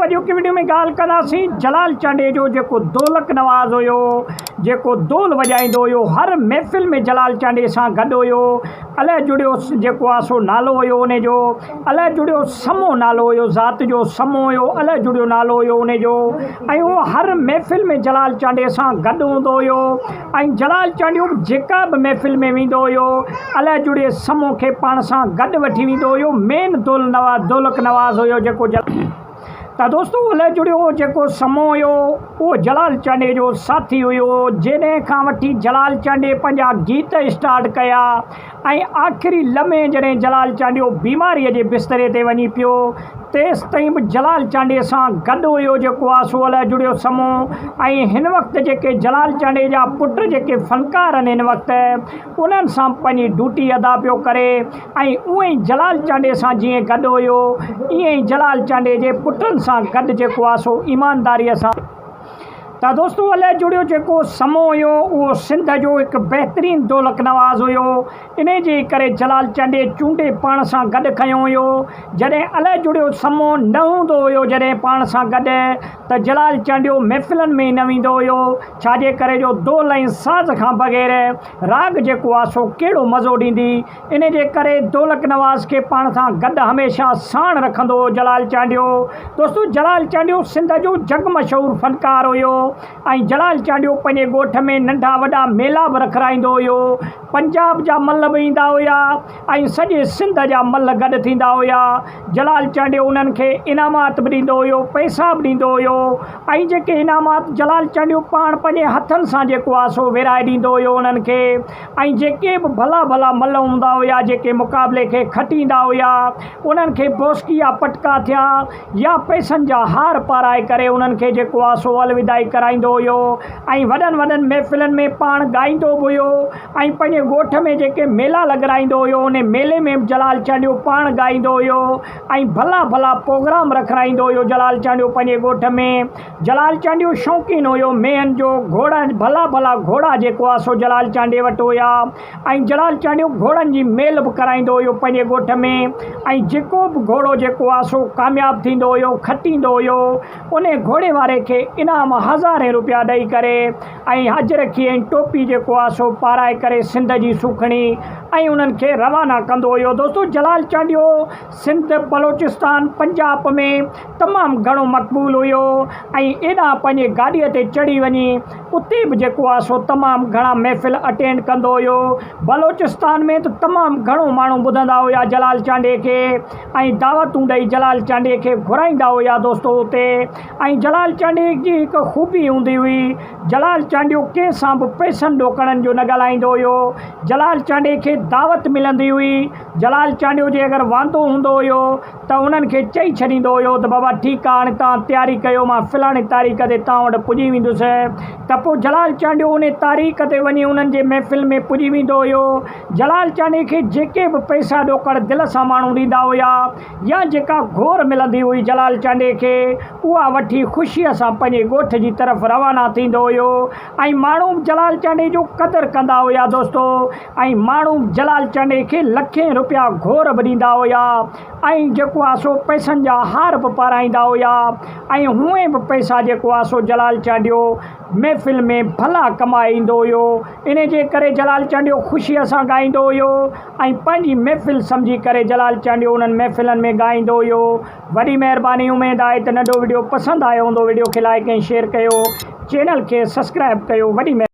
اڄوڪي وڊيو ۾ ڳالهه ڪنداسين جلال چانڊيي جو جيڪو دولڪ نواز هيو جيڪو دول وڄائيندو هيو هر محفل ۾ جلال چانڊيي سان گڏ هيو الهه جڙيو جيڪو آ سو نالو هيو ان جو الهه جڙيو سمو نالو هيو ذات جو سمو هيو الهه جڙيو نالو هيو ان جو ۽ اهو هر محفل ۾ جلال چانڊيي سان گڏ هوندو هيو ۽ جلال چانڊيو به جيڪا به محفل ۾ ويندو هيو الهه جڙيي سمو کي پاڻ سان گڏ وٺي ويندو هيو مين دول نواز دولڪ نواز هيو جيڪو ته دوستو الهه جڙيو جيڪو سمو هيو اهو جلال چانڊيي جو ساٿي هيو جڏهن کان وٺي جلال چانڊيي پنهنجا گيت اسٽارٽ ڪيا ۽ آخري لمحي جڏهن جلال چانڊيو بيماري جي بستري تي وڃي پيو تيستائين به جلال چانڊيي سان گڏ هيو جيڪو آ سو الهه جڙيو سمو ۽ هن وقت جيڪي جلال چانڊيي جا پٽ جيڪي فنڪار آهن هن وقت انهن سان پنهنجي ڊوٽي ادا پيو ڪري ۽ اونئن ئي جلال چانڊيي سان جيئن گڏ هيو ايئن ئي جلال چانڊيي جي پٽن سان گڏ جيڪو آ سو ايمانداريء سان ته دوستو الهه جڙيو جيڪو سمو هيو اهو سنڌ جو هڪ بهترين دولڪ نواز هيو انهي جي ڪري جلال چانڊيي چونڊي پاڻ سان گڏ کنيو هيو جڏهن الهه جڙيو سمو نه هوندو هيو جڏهن پاڻ سان گڏ ته جلال چانڊيو محفلن ۾ ئي نه ويندو هيو ڇا جي ڪري جو دول ۽ ساز کان بغير راڳ جيڪو آ سو ڪهڙو مزو ڏيندي. ان جي ڪري دولڪ نواز کي پاڻ سان گڏ هميشه ساڻ رکندو هو جلال چانڊيو. دوستو جلال چانڊيو سنڌ جو جڳ مشهور فنڪار هيو ۽ جلال چانڊيو پنهنجي ڳوٺ ۾ ننڍا وڏا ميلا به رکرائيندو هيو. پنجاب جا ملهه به ايندا هيا ۽ سڄي سنڌ جا ملهه گڏ ٿيندا هيا. جلال چانڊيو انهن کي انعامات به ڏيندو هيو، پئسا به ڏيندو هيو ۽ جيڪي انعامات جلال چانڊيو پاڻ پنهنجي هٿن سان جيڪو آ سو ورهائي ڏيندو هيو انهن کي ۽ جيڪي به ڀلا ڀلا ملهه هوندا هيا جيڪي مقابلي کي کٽيندا هيا انهن کي بوسڪي يا پٽڪا ٿيا يا پئسن جا هار پارائي ڪري انهن کي جيڪو آ سو الوداعي ڪرائيندو هيو ۽ وڏن وڏن محفلن ۾ پاڻ ڳائيندو به هيو ۽ پنهنجي ڳوٺ ۾ جيڪي ميلا لڳرائيندو هيو انهي ميلي ۾ به جلال چانڊيو پاڻ ڳائيندو هيو ۽ ڀلا ڀلا پوگرام رکرائيندو هيو جلال چانڊيو پنهنجي ڳوٺ ۾ جلال چانڊيو شوقين هيو مينهن جو گهوڙا ڀلا ڀلا گهوڙا جيڪو آ سو جلال چانڊيي وٽ هيا ۽ جلال چانڊيو گهوڙن جي ميل به ڪرائيندو هيو پنهنجي ڳوٺ ۾ ۽ جيڪو به گهوڙو جيڪو آ سو ڪامياب ٿيندو هيو کٽيندو هيو انهي گهوڙي واري کي انعام هزارين روپيا ڏئي ڪري ۽ اجرڪي ۽ ٽوپي جيڪو آ سو پارائي ڪري سنڌ جي سوکڻي ۽ انهن کي روانا ڪندو هيو دوستو جلال چانڊيو سنڌ بلوچستان پنجاب ۾ تمام گهڻو مقبول هيو ۽ ايڏانهن پنهنجي گاڏيء تي چڙهي وڃي اتي به جيڪو آ سو تمام گهڻا محفل اٽينڊ ڪندو هيو بلوچستان ۾ ته تمام گهڻو ماڻهو ٻڌندا هيا جلال چانڊيي کي ۽ دعوتون ڏئي جلال چانڊيي کي گهرائيندا هيا دوستو اتي ۽ جلال چانڊيي جي هڪ خوبي هوندي هئي، جلال چانڊيو ڪنهن سان به پئسن ڏوڪڙن جو نه ڳالهائيندو هيو. جلال چانڊيي کي دعوت ملندي هئي. جلال چانڊيو جي اگر واندو هوندو هيو ته انهن کي چئي ڇڏيندو هيو ته بابا ٺيڪ آ هاڻي توهان تياري ڪيو مان فلاڻي تاريخ تي توهان وٽ پڄي ويندس ته پوء جلال چانڊيو انهي تاريخ تي وڃي انهن جي محفل ۾ پڄي ويندو هيو. جلال چانڊيي کي جيڪي به پئسا ڏوڪڙ دل سان ماڻهو ڏيندا هيا. يا جيڪا گهور ملندي هئي جلال چانڊيي کي اها وٺي خوشيء سان پنهنجي ڳوٺ جي طرف روانا ٿيندو هيو ۽ ماڻهو به جلال چانڊيي جو قدر ڪندا هيا دوستو ۽ ماڻهو به جلال چانڊيي کي لکين روپيا گهور به ڏيندا هيا ۽ جيڪو آ سو پئسن جا هار به پارائيندا هيا ۽ هونئن به پئسا جيڪو آ سو جلال چانڊيو محفل ۾ ڀلا ڪمائي ايندو هيو انهي جي ڪري جلال چانڊيو خوشيء سان ڳائيندو هيو ۽ پنهنجي محفل سمجهي ڪري جلال چانڊيو انهن محفلن ۾ ڳائيندو هيو. وڏي مهرباني اميد آهي ته ننڍو وڊيو پسند آيو هوندو وڊيو کي لائيڪ ۽ شيئر ڪيو چينل کي سسڪرائب ڪيو وڏي مهرباني.